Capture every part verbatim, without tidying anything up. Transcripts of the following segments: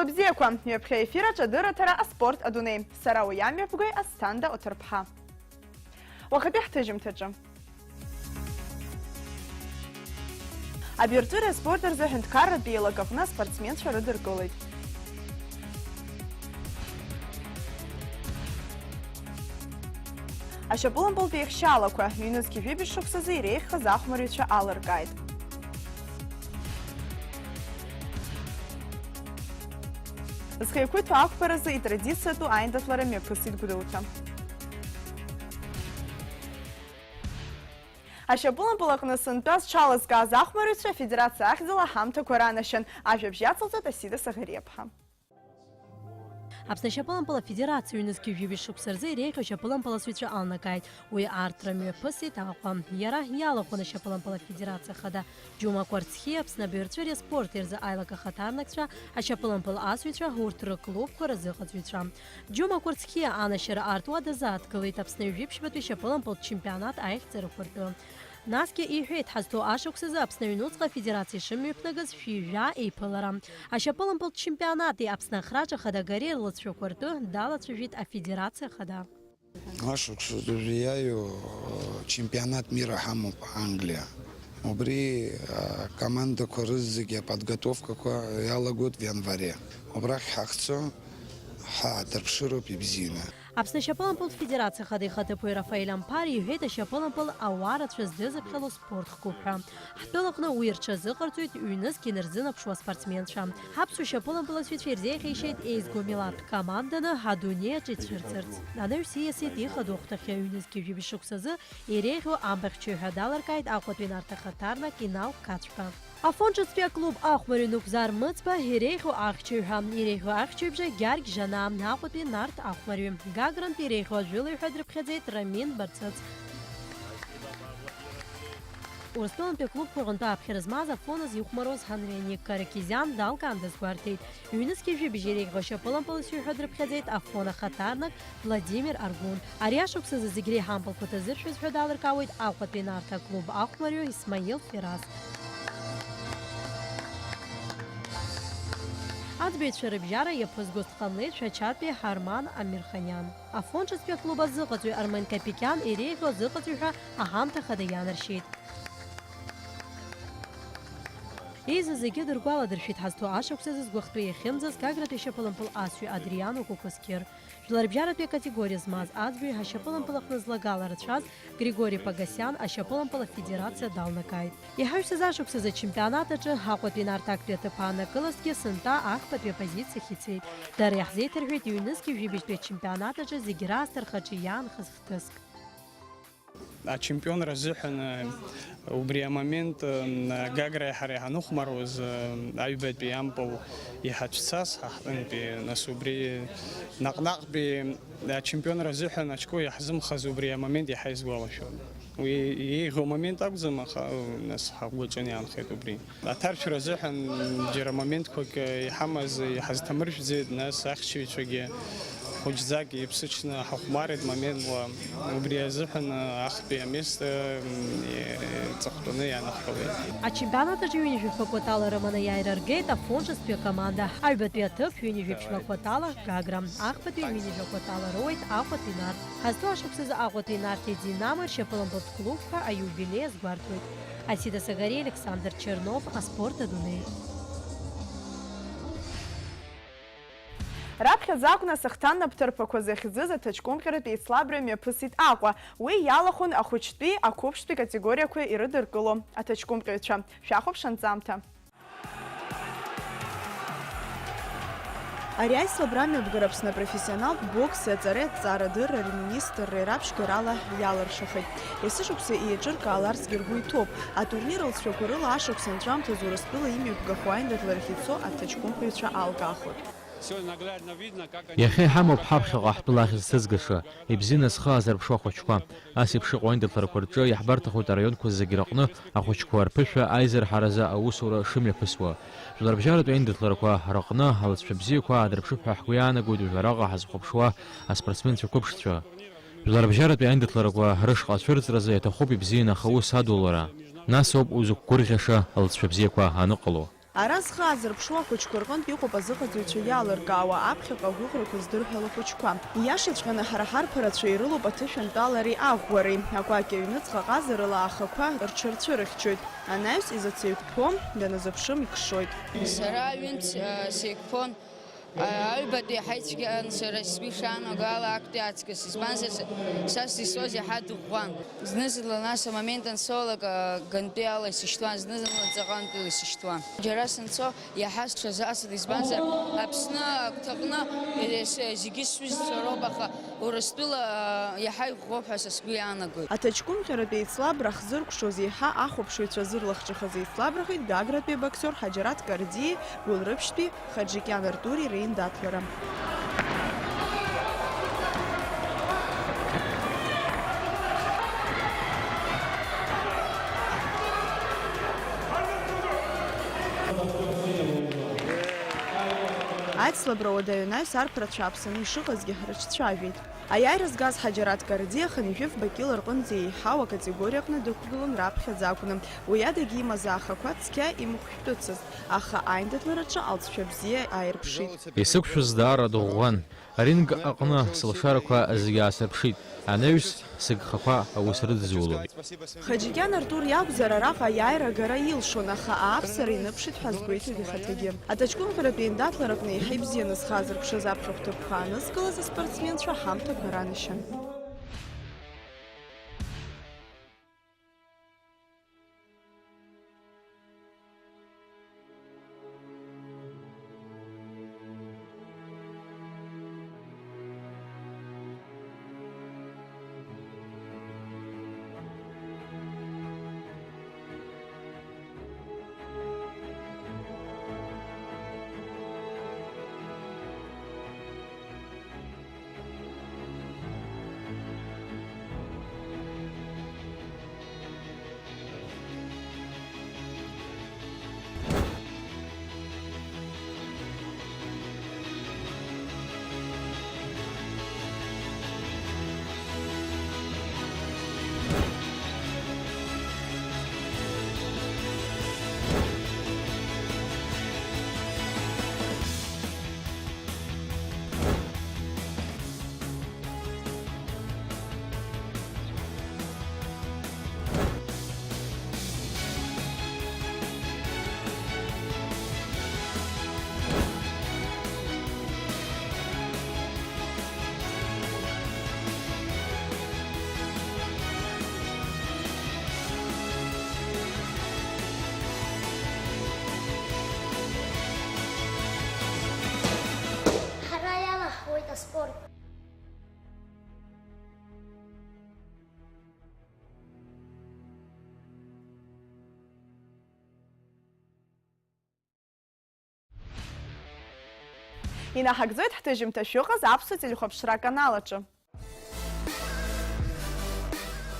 Бзиақәа, ҩаԥхьа ефир аҿы адырраҭара аспорт адунеи. Сара уи амҩаԥгаҩ Асҭанда Оҭырԥҳа. Уахатәи ҳҭыжьымҭаҿы. Абирҵәыреи аспорти рзы аҳәынҭқарратә еилак аҟны аспортсменцәа рыдыркылеит. Ашьапылампылтә еихшьаалақәа ҩнызқьи жәибжь шықәсазы иреиӷьхаз ахәмарҩцәа алыркааит. Зхы еиқәиҭу ақәԥаразы итрадициатәу аиндаҭлара мҩаԥысит Гәдоуҭа. Ашьапылампыл аҟны сынтәа зҽалызкааз ахәмарҩцәа афедерациа ахьӡала аҳамҭақәа ранашьан. Ажәабжь иацылҵоит Асида Саӷариаԥҳа. Аԥсны ашьапылампыл афедерациа ҩнызқьи жәибжь шықәса рзы иреиӷьу ашьапылампыл асыҩцәа алнагааит. Уи аартрра мҩаԥысит Аҟәа. Иара иалахәын ашьапылампыл афедерациа ахада Џьума Қәарцхиа, Аԥсны абаҩрҵәыреи аспорти рзы аилак ахаҭарнакцәа, ашьапылампыл асыҩцәа, урҭ рыклубқәа рызыҟаҵаҩцәа. Џьума Қәарцхиа анашьара аартуа дазааҭгылеит Аԥсны ҩажәи ԥшьбатәи ашьапылампылтә чемпионат аихьӡарақәа ртәы. Насгьы иҳәеит, ҳазҭоу ашықәсазы Аԥсны аҩнуҵҟа афедерациа ишымҩаԥнагаз шәи жәа еиԥылара. Ашьапылампылтә чемпионати Аԥсны ахраҿы ахада Гареи рлыцәақәа ртәы далацәажәеит афедерациа ахада. Ашықәсазы иааиуа, э, чемпионат мира ҳамоуп Англиа. Убри, э, акомандақәа рызегьы аподготовкақәа иалагоит в январе. Убрахь ҳахьцо ҳаадырԥшыроуп ибзианы. Аԥсны ашьапылампылтә федерациа ахада ихаҭыԥуаҩ Рафаель Амԥар иҳәеит, ашьапылампыл ауаа рацәа здызыԥхьало спорт хкуп ҳәа. Ҳтәылаҟны уи рҽазыҟарҵоит ҩнызқь инарзынаԥшуа аспортсменцәа. Ҳаԥсуа шьапылампыласҩцәа ирзеиӷьеишьеит еизго милаҭтә команданы адунеи аҿы ицәырҵырц. Анаҩс ииасит ихадоу ахәҭахьы ҩнызқь жәибжь шықәсазы иреиӷьу амбахьчаҩ ҳәа далыркааит Аҟәатәи Нарҭ ахаҭарнак Инал Қацәба. Афон ҿыцтәи аклуб ахәмарҩы Нугзар Мыцба иреиӷьу ахьчаҩ ҳәа, иреиӷьу ахьчаҩбжа Гьаргь Жанаа, Аҟәатәи Нарҭ ахәмарҩы. Гагрантә иреиӷьу ажәылаҩ ҳәа дрыԥхьаӡеит Рамин Барцыц. Урыстәылантәи аклубқәа рҟынтә аԥхьара змаз Афон азы ихәмаруаз Ҳанриа Ник Каракизиан далкаан дазгәарҭеит. Ҩнызқьи жәибжь иреиӷьу ашьапылампыласҩы ҳәа дрыԥхьаӡеит Афон ахаҭарнак Владимир Аргун. Ари ашықәсазы зегь реиҳа ампылқәа ҭазыршәыз ҳәа далыркаауеит Аҟәатәи Нарҭ аклуб ахәмарҩы Исмаил Фераз. Аӡбаҩцәа рыбжьара иаԥызгоз дҟамлеит Шәачатәи Ҳарман Амирханиан. Афон ҿыцтәи аклуб азыҟаҵаҩ Армен Капикиан иреиӷьу азыҟаҵаҩ ҳәа аҳамҭа хада ианаршьеит. Еизаз зегьы дыргәаладыршәеит ҳазҭоу ашықәсазы згәахәтәы иахьынӡаз Гагратәи ашьапылампыл асҩы Адриано Кәакәасқьыр. Жәларбжьаратәи акатегориа змаз аӡбаҩ ҳашьапылампыл аҟны злагала рацәаз Григори Погосиан ашьапылампыл афедерациа далнакааит. Иҳаҩсыз ашықәсазы ачемпионат аҿы Аҟәатәи Нарҭ актәи аҭыԥ ааннакылазҭгьы сынтәа ахԥатәи апозициахь ицеит. Дара иаҳзеиҭарҳәеит ҩнызқьи жәибжьтәи ачемпионат аҿы зегь раасҭа рхаҿы иаанхаз хҭыск. Ачемпионра азыҳәан, э, убри амомент, э, Гаграи ҳареи ҳаныхәмаруаз, э, аҩбатәи ампыл иҳацәцаз, ҳаҳтәантәи, нас убри наҟ-наҟтәи ачемпионра азыҳәан ачко иаҳзымхаз убри амомент иаҳа исгәалашәоит. Уи еиӷьу момент акәӡам, аха, э, нас ҳгәаҿы иаанхеит убри. Аҭаршәра азыҳәан џьара моментқәак иҳамаз, иҳазҭамыршәӡеит, нас ахьчаҩцәагьы хәыҷӡак иԥсыҽны ҳахәмарит моментла. Убри азыҳәан ахԥатәи амест, м, ҵыхәтәаны иааныхгылеит. Ачемпионат аҿы ҩынҩажәа кәатала рыманы аиааира ргеит Афон ҿыцтәи акоманда. Аҩбатәи аҭыԥ ҩынҩажәи ԥшьба кәатала Гагра, ахԥатәи ҩынҩажәа кәатала роуеит Аҟәатәи Нарҭ. Ҳазҭоу ашықәсазы Аҟәатәи Нарҭи Динамо ршьапылампылтә клубқәа аиубилеи азгәарҭоит. Асида Сагариа, Александр Чернов, аспорт адунеи. Раԥхьаӡа акәын асахҭан напҭырԥақәа зыхьӡыз аҭаҷкәымҟьаратә еицлабра мҩаԥысит Аҟәа. Уи иалахәын ахәыҷтәи, ақәыԥштәи категориақәа ирыдыркыло аҭаҷкәымҟьаҩцәа. Шәахәаԥш анҵамҭа. Ари аицлабра амҩаԥгара Аԥсны апрофессионалтә бокси аҵареи аҭҵаарадырреи рминистрреи раԥшьгарала иалыршахеит. Есышықәса еиҿыркааларцгьы ргәы иҭоуп. Атурнир алҵшәақәа рыла ашықәс анҵәамҭазы Урыстәыла имҩаԥгахо аиндаҭларахь ицо аҭаҷкәымҟьаҩцәа алкаахоит. Сегодня наглядно видно, как они... Иахьа иҳамоуп ҳаԥхьаҟа ҳтәыла ахьӡ ҭызгаша, ибзианы зхы аазырԥшу ахәыҷқәа. Ас еиԥш иҟоу аиндаҭларақәа рҿы иаҳбарҭахоит араионқәа зегь рыҟны ахәыҷқәа рԥышәа аизырҳаразы аусура шымҩаԥысуа. Жәларбжьаратәи аиндаҭларақәа рыҟны алҵшәа бзиақәа аадырԥшып ҳәа ҳгәы иаанагоит уажәраҟа ҳазхәаԥшуа аспортсменцәа қәыԥшцәа. Жәларбжьаратәи аиндаҭларақәа рышҟа ацәырҵразы иаҭахуп ибзианы ахаус адулара. Нас ауп узықәгәырӷьаша алҵшәа бзиақәа аныҟало. Ара зхы аазырԥшуа ахәыҷқәа рҟынтә иҟоуп азыҟаҵаҩцәа иалыркаауа аԥхьаҟа агәыӷрақәа здырҳәало ахәыҷқәа. Ииашаҵәҟьаны, ҳара ҳарԥарацәа ирылоуп аҭышәынтәалареи аӷәӷәареи. Акәакь аҩныҵҟа ҟазарыла ахақәа рҽырцәырыхьчоит. Анаҩс изаҵә еиқәԥо, даназыԥшым икшоит. Сара аҩынтә, а, сеиқәԥон. Аҩбатәи ҳаицәгьан сара сгәы ишаанаго ала актәи аҵкыс, избанзар, са, са сзысуаз иаҳа дыӷәӷәан. Зны-зынла нас амомент ансоулак, а, гантәи ала исышьҭуан, зны-зынла ҵаҟантәила исышьҭуан. Џьара санцо иаҳа сҽазасит, избанзар, Аԥсны агәҭаҟны, е, с-, зегьы сҩызцәа роуп, аха Урыстәыла, а, иаҳа иӷәӷәоуп ҳәа са сгәы иаанагоит. Аҭаҷкәымҟьаратәи еицлабра ахзыркәшоз еиҳа ахәаԥшыҩцәа зырлахҿыхыз еицлабрахеит Гагратәи абоксиор Ҳаџьараҭ Кардиеи Гәылрыԥшьтәи Хаџьыкьан Артури реиндаҭлара. Аицлабра уадаҩ анаҩс арԥарацәа ааԥсаны ишыҟазгьы ҳрыҿцәажәеит. Аиааира згаз Ҳаџьараҭ Карди ахынҩажәи жәафба кьыла рҟынӡа еиҳау акатегориа аҟны дықәгылан раԥхьаӡа акәны. Уи адагьы имаз аахақәа цқьа имыхәшәтәыцызт, аха аиндаҭлараҿы алҵшәа бзиа ааирԥшит. Исықәшәаз даара дыӷәӷәан. Аринг аҟны сылшарақәа зегьы аасырԥшит. Анаҩс сыгхақәа аус рыдызулон. Хаџьыкьан Артур иакәзар, араҟа аиааира агара илшон, аха ааԥсара иныԥшит ҳәа азгәеиҭеит ихаҭагьы. Аҭаҷкәымҟьаратәи еиндаҭлара аҟны иаҳа ибзианы зхы аазырԥшыз аԥхьахәҭа ԥха анызкылаз аспортсменцәа ҳамҭақәа ранашьан. Ҳара иалаҳхуеит аспорт. Инаҳагӡоит ҳҭыжьымҭа, шәыҟаз аԥсуа телехәаԥшра аканал аҿы.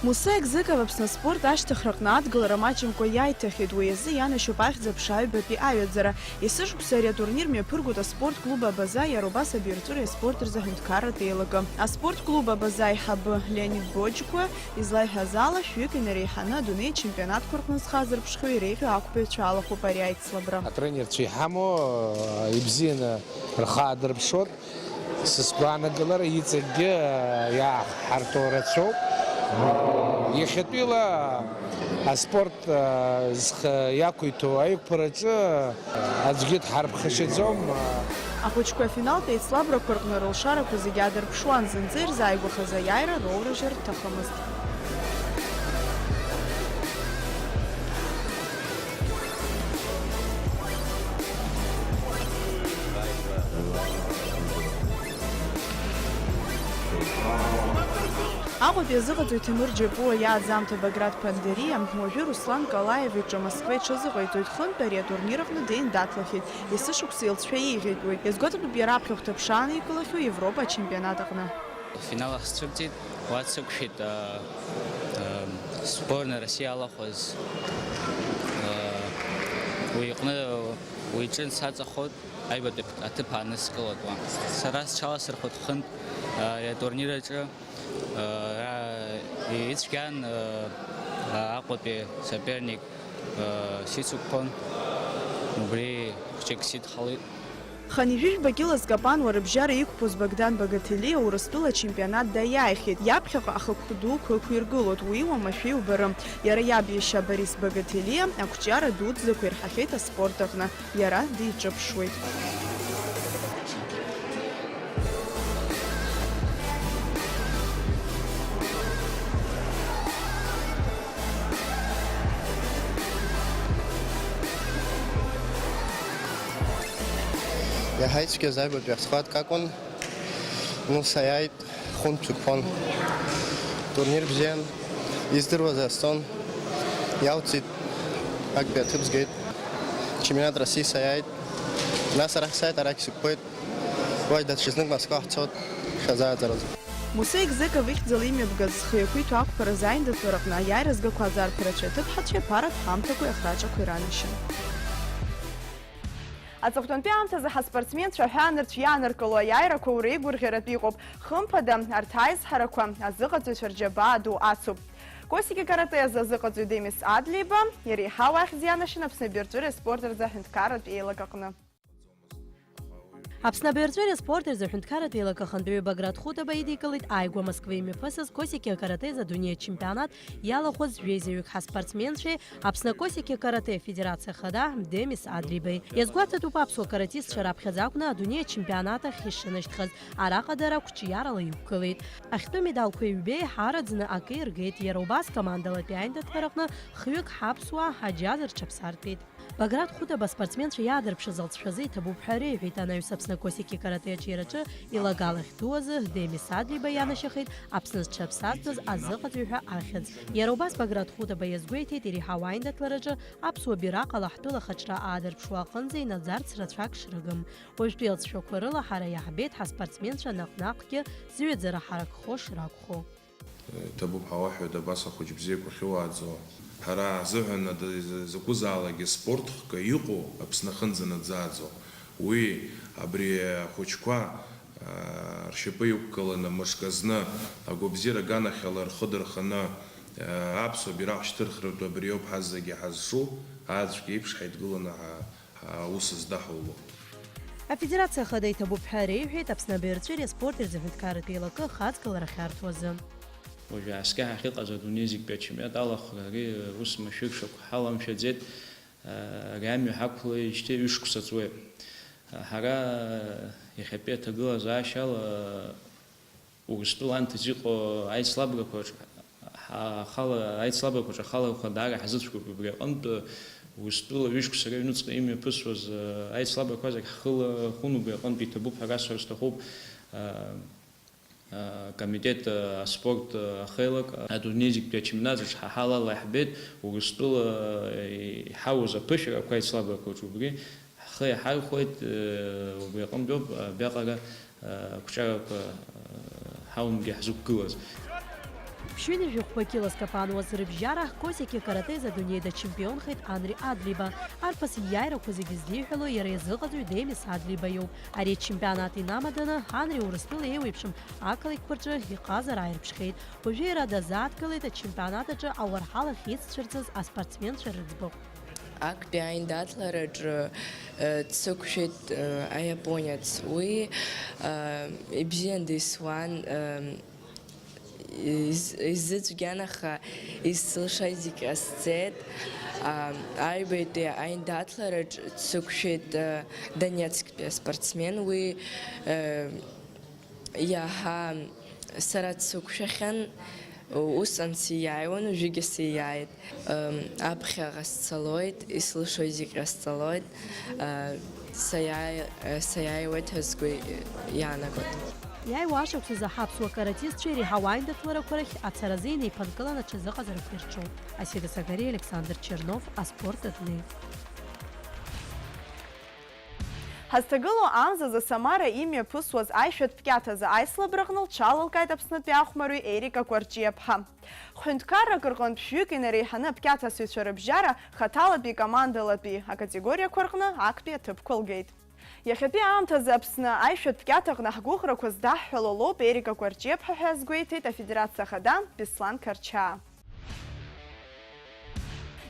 Муса Егзыков Аԥсны аспорт ашьҭыхраҟны адгылара маҷымкәа иаиҭахьеит, уи азы ианашьоуп ахьӡ-аԥша аҩбатәи аҩаӡара. Есышықәса ари атурнир мҩаԥыргоит аспорт клуб Абаза, иара убас абиаҵәыреи аспорт рзы аҳәынҭқарратә еилакы. Аспорт клуб Абаза аиҳабы Леонид Боџьқәа излаиҳәаз ала, шәҩык инареиҳаны адунеи ачемпионатқәа рҟны зхы азырԥшхьоу иреиӷьу ақәԥаҩцәа алахәуп ари аицлабра. Атренерцәа иҳамоу, э, ибзианы рхы аадырԥшуеит. Са сгәаанагалара иҵегьгьы, э, иааҳарҭо рацәоуп. Иахьатәила аспорт, э, зхы иақәиҭу аиқәԥараҿы аӡәгьы дҳарԥхашьаӡом. Ахәыҷқәа афиналтә еицлабрақәа рҟны рылшарақәа зегьы аадырԥшуан, зынӡа ирзааигәахаз аиааира роурыжьыр рҭахымызт. Аҟәатәи азыҟаҵаҩ Ҭемыр Џьапуа иааӡамҭа Баграт Ԥандариа, уажәы Руслан Калаев иҿы Москва иҽазыҟаиҵоит, хынтә ари атурнир аҟны деиндаҭлахьеит, есышықәса илҵшәа еиӷьеит уи. Иазгәаҭатәуп иара аԥхьахәҭа ԥшааны иқәлахьоу Европа ачемпионат аҟны. Афинал ахь сцәырҵит, уа дсықәшәеит, а, а, сборна Россия алахәыз, а, уи иҟны уи иҿынтә саҵахот. Аҩбатәи аҭыԥ ааныскылоит уа. Сара сҽаласырхәит хынтә, а, ари атурнир аҿы, а, ицәгьан, а, а, Аҟәатәи соперник, а, сицықәԥон. Убри хәҷык сидхалеит. Хынҩажәижәба кьыла зкапануа рыбжьара иқәԥоз Богдан Багаҭелиа Урыстәыла ачемпионат даиааихьеит. Иаԥхьаҟа ахықәкы дуқәа ықәиргылоит, уи уамашәа иубарым. Иара иаб иашьа Борис Багаҭелиа ақәҿиара дуӡӡақәа ирҳахьеит аспорт аҟны. Иара диҿыԥшуеит. Иаҳа ицәгьаз аҩбатәи ахҭҟьатк акәын, ну, саиааит. Хәынтә ықәԥон. Турнир бзиан, издыруаз ҟасҵон, иалҵит, актәи аҭыԥ згеит. Чемпионат России саиааит, нас арахь сааит, арахь сықәԥоит, уа даҽазнык Москва ҳцоит, шәазааӡараз. Муса Егзеков ихьӡала имҩаԥгаз зхы иақәиҭу ақәԥара азааиндаҭлараҟны аиааира згақәаз арԥарацәеи аҭыԥҳацәеи аԥаратә ҳамҭақәеи ахраҿақәеи ранашьан. Аҵыхәтәантәи аамҭазы ҳаспортсменцәа аҳәаанырцә иааныркыло аиааирақәа уреигәырӷьаратә иҟоуп. Хымԥада, арҭ аизҳарақәа азыҟаҵаҩцәа рџьабаа ду ацуп. Косики каратэ азы азыҟаҵаҩ Демис Адлеиба иреиҳау ахьӡ ианашьан Аԥсны абаҩрҵәыреи аспорти рзы аҳәынҭқарратә еилак аҟны. Аԥсны абаҩрҵәыреи аспорти рзы аҳәынҭқарратә еилак ахантәаҩы Баграт Хутаба идикылеит ааигәа Москва имҩаԥысыз Косики каратэ азы адунеи ачемпионат иалахәыз жәеизаҩык ҳаспортсменцәеи Аԥсны Косики каратэ афедерациа ахада Демис Адлибеи. Иазгәаҭатәуп аԥсуа каратистцәа раԥхьаӡа акәны адунеи ачемпионат ахь ишынашьҭхаз, араҟа дара қәҿиарала иқәгылеит. Ахьтәы медалқәа ҩба еиҳараӡаны акы иргеит, иара убас командалатәи аиндаҭлараҟны хҩык ҳаԥсуаа Ҳаџьаз рҽаԥсартәеит. Баграт Хутаба аспортсменцәа иаадырԥшыз алҵшәазы иҭабуп ҳәа реиҳәеит анаҩс Аԥсны Косики каратэ аҿиараҿы илагала ахьду азы Демис Адлиба ианашьахеит Аԥсны зҽаԥсазтәыз азыҟаҵаҩ ҳәа ахьӡ. Иара убас Баграт Хутаба иазгәеиҭеит иреиҳау аиндаҭлараҿы аԥсуа бираҟ ала ҳтәыла ахаҿра аадырԥшуа аҟынӡа инаӡарц рацәак шрыгым. Уажәтәи алҵшәақәа рыла ҳара иаҳбеит ҳаспортсменцәа наҟ-наҟгьы зҩаӡара ҳаракхо шракәхо. Иҭабуп ҳәа уаҳәоит, абас ахәыҷ бзиақәа ахьыуааӡо. Ҳара ҳзыҳәан ада-, закәызаалакгьы спорт хкы иҟоу Аԥсны ахынӡанаӡааӡо. Уи абри ахәыҷқәа, аа, ршьапы иқәгыланы, мышк азны, агәабзиара аганахьала рхы дырханы, аа, аԥсуа бираҟ шьҭырхратәы абри ауп ҳазегьы ҳазҿу, аӡәк иеиԥш ҳаидгыланы ҳа-, ҳаус здаҳуло. Афедерациа Ахада иҭабуп ҳәа реиҳәеит Аԥсны абаҩрҵәыреи аспорти рзы аҳәынҭқарратә еилакы ахаҵгылара ахьарҭо азы. Уажә ааскьа ҳахьыҟаз адунеи зегьтәи ачемпионат алахәра ари ус машәыршақә ҳаламшәаӡеит. Ари амҩа ҳақәлеижьҭеи ҩышықәса ҵуеит. Ҳара иахьатәи аҭагылазаашьала Урыстәыла анҭыҵ иҟоу аицлабрақәаҿ ҳа-, ахала, аицлабрақәаҿ ахалархәра даара ҳзыцәгьоуп. Убри аҟынтә Урыстәыла ҩышықәса рыҩнуҵҟа имҩаԥысуаз аицлабрақәа зегь ҳхыла хәын, убри аҟынтә иҭабуп ҳәа расҳәар сҭахуп. Акомитет аспорт ахеилак адунеи зегьтәи ачемпионат аҿы ҳа ҳалала иаҳбеит Урыстәыла иҳауз аԥышәарақәа аицлабрақәаҿы, убри ҳхы иаҳархәеит, убри аҟынтәоуп абриаҟара ақәҿиарақәа ҳаунгьы ҳзықәгылаз. Ԥшьынҩажәи хәба кьыла зкапануаз рыбжьара Косики каратэ азы адунеи дачемпионхеит Анри Адлиба. Арԥыс ииааирақәа зегьы здиҳәало иара иазыҟаҵаҩ Демис Адлиба иоуп. Ари ачемпионат инамаданы, Анри Урыстәыла еиуеиԥшым ақалақьқәа рҿы иҟазара ааирԥшхьеит. Уажәы иара дазааҭгылеит ачемпионат аҿы ауарҳал ахь иццәырҵыз аспортсменцәа рыӡбахә. Актәи аиндаҭлараҿы, э, дсықәшәеит, э, аиапонец. Уи, э, ибзиан дисуан, э, из-, изыцәгьан, аха исылшаз зегь ҟасҵеит. А, аҩбатәи аиндаҭлараҿ дсықәшәеит, э, Донецктәи аспортсмен. Уи, э, Иаҳа сара дсықәшәахьан, усҟан сиааиуан, уажәыгьы сиааит. Аԥхьаҟа сцалоит, ислышои зегь ҟасҵалоит, саиааи-, саиааиуеит ҳәа сгәы иаанагоит. Иааиуа ашықәсазы ҳаԥсуа каратистцәа иреиҳау аиндаҭларақәа рахь ацаразы инеиԥынкыланы аҽазыҟазарақәа ирҿуп. Асида Сакариа, Александр Чернов, аспорт адунеи. Ҳазҭагылоу амзазы Самара имҩаԥысуаз аишәатә кьаҭазы аицлабраҟны лҽалалкааит Аԥснытәи ахәмарҩы Ерика Кәарҷиаԥҳа. Хәынҭқаррак рҟынтә шәҩык инареиҳаны апкьаҭасыҩцәа рыбжьара хаҭалатәи, командалатәи акатегориақәа рҟны актәи аҭыԥқәа лгеит. Иахьатәи аамҭазы Аԥсны аишәатә кьаҭаҟны ҳгәыӷрақәа здаҳҳәало лоуп Ерика Кәарҷиаԥҳа ҳәа азгәеиҭеит Афедерациа Ахада Беслан Қарчаа.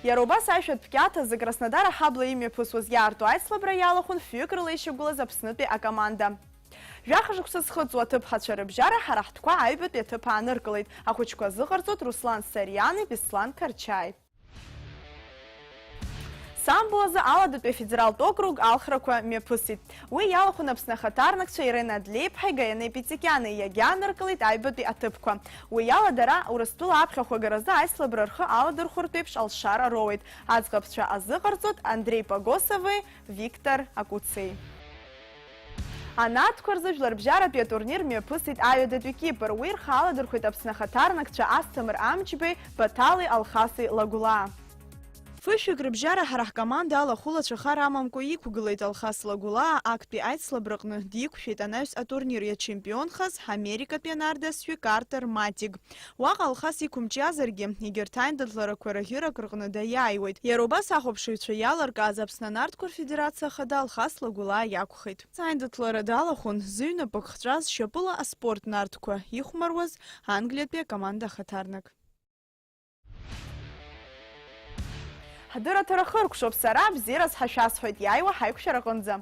Иара убас аишәатә кьаҭ азы Краснодар аҳабла имҩаԥысуаз иаарту аицлабра иалахәын фҩык рыла ишьақәгылаз Аԥснытәи акоманда. Жәаха шықәса зхыҵуа аҭыԥҳацәа рыбжьара ҳара ҳтәқәа аҩбатәи аҭыԥ ааныркылеит. Ахәыҷқәа азыҟарҵоит Руслан Сариани Беслан Карчаи. Самбо азы Аладатәи афедералтә округ алхрақәа мҩаԥысит. Уи иалахәын Аԥсны ахаҭарнакцәа Ирена Адлеиԥҳаи Гаианеи Пицикиани иагьааныркылеит аҩбатәи аҭыԥқәа. Уи ала дара Урыстәыла аԥхьахә агаразы аицлабра рхы аладырхәыртә еиԥш алшара роуеит. Аӡӷабцәа азыҟарҵоит Андреи Погосови Виктор Акуцеи. Анарҭқәа рзы жәларбжьаратәи атурнир мҩаԥысит аҩадатәи Кипр. Уи рхы аладырхәеит Аԥсны ахаҭарнакцәа Асҭамыр Амҷбеи Баҭали Алхаси Лагәлаа. Фышәҩык рыбжьара ҳара ҳкоманда алахәылацәа хар амамкәа иқәгылеит. Алхас Лагәлаа актәи аицлабраҟны диқәшәеит анаҩс атурнир иачемпионхаз ҳамерикатәи анардасҩы Картер Матик. Уаҟа Алхас иқәымҿиазаргьы, егьырҭ аиндаҭларақәа рахьырак рҟны даиааиуеит. Иара убас ахәаԥшыҩцәа иаларкааз Аԥсны анарҭқәа рфедерациа ахада Алхас Лагәлаа иакәхеит. Аиндаҭлара далахәын, зыҩнапык хҵәаз шьапыла аспорт нартқәа ихәмаруаз Англиатәи акоманда ахаҭарнак. Ҳдырраҭара хыркәшоуп, сара бзиарас ҳашәасҳәоит иааиуа ҳаиқәшәараҟынӡа.